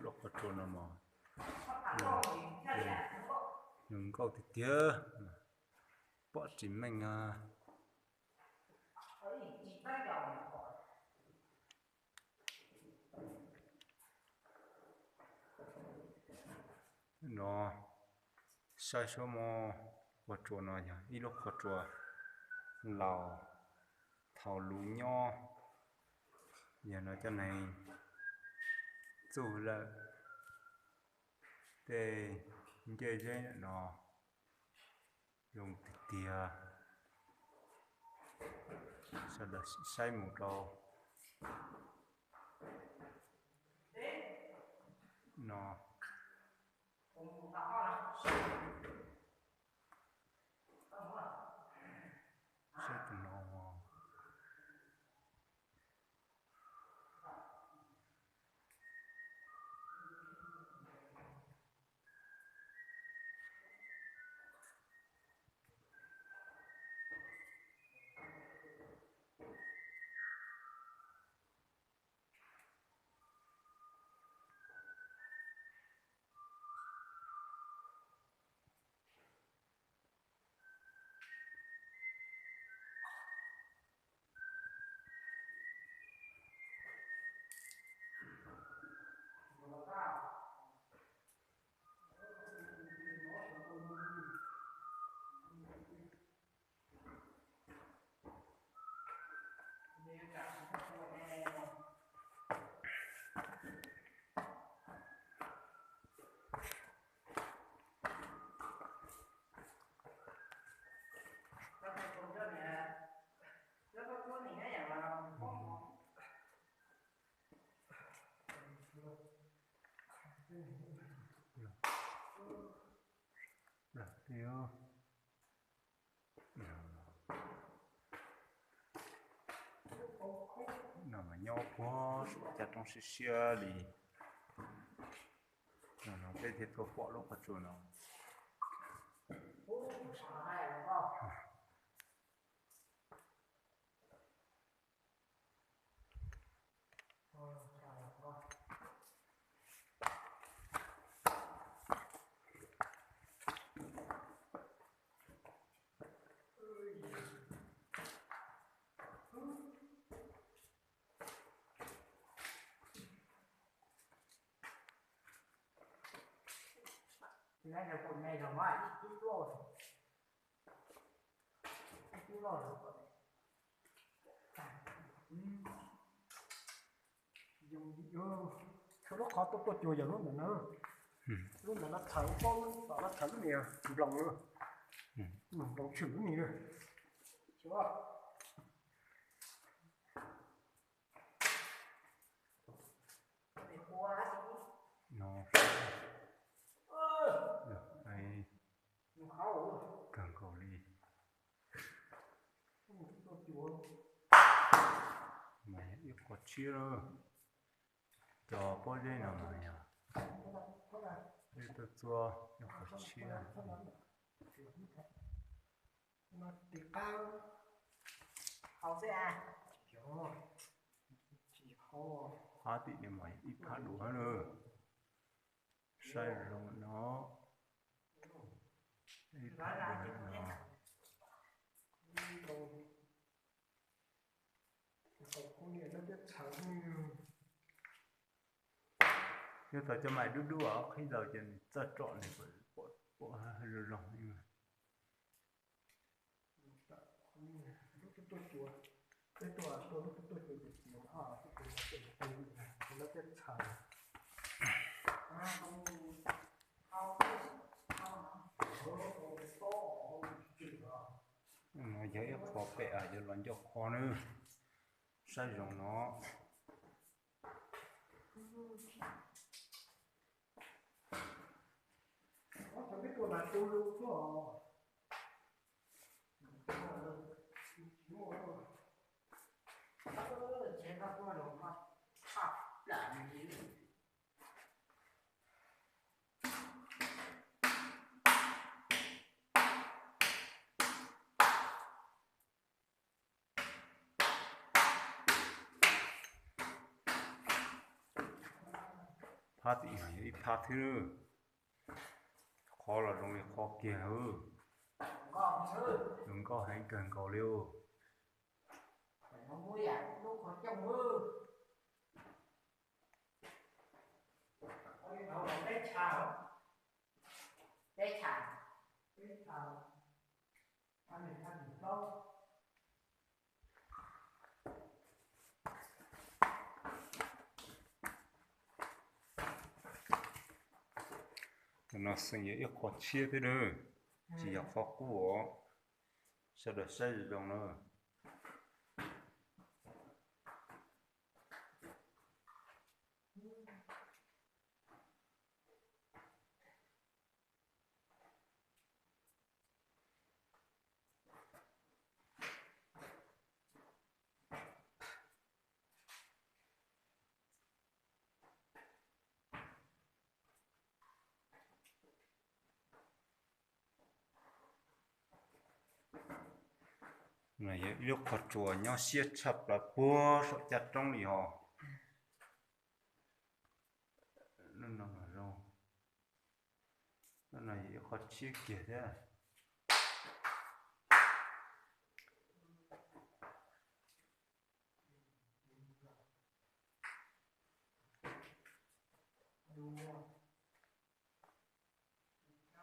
Lub qhov tsua no mas nws nkauj tiag tiag, pom tsis meej. No saib suab mog, qhov tsua no yog ib lub qhov tsua laus thaum luv nyob, yog no cov neeg txug lawm, tej ncej zeb no zoo tiag tiag. Sawv daws saib mus rau no, saib tus no. No mas nyob puag saum caj roob siab siab li. No peb thiaj tuaj pom lub qhov tsua no. Lub qhov tuaj tuaj cuag yog lub ntawm no. Lub ntawm no txhawv, lub tom no txhawv lub niag nploos, nploos tshwm lub niag. No, kawg nkaus li. Mas yog ib qho tshiab lawm. Cov pob zeb no mas yog peb tuaj txua ib qho tshiab. Tim qab hauv xwb a. Qab tim no mas ib phab dua na. Saib zoo no, ib phab dua no. Yog tau cov mais dub dub os, qhib tau ces nws txawj tsom nws pom zoo zoo. No yog ib qho pem, yog los ncauj qhov na. Saib zoo no. Phab tim no yog ib phab thwb. Qhov los zoo li qhov kiag, zoo nkauj heev kawg nkaus li. Tus no xeem yog ib qho tshiab thiab na, tsis yog qhov qub os. Sawv daws saib zoo zoo na. Yog ib lub qhov tsua nyob siab tshaj plaws puag saum caj roob li hos. Lub no zoo, lub no yog ib qho tshiab kiag thiab.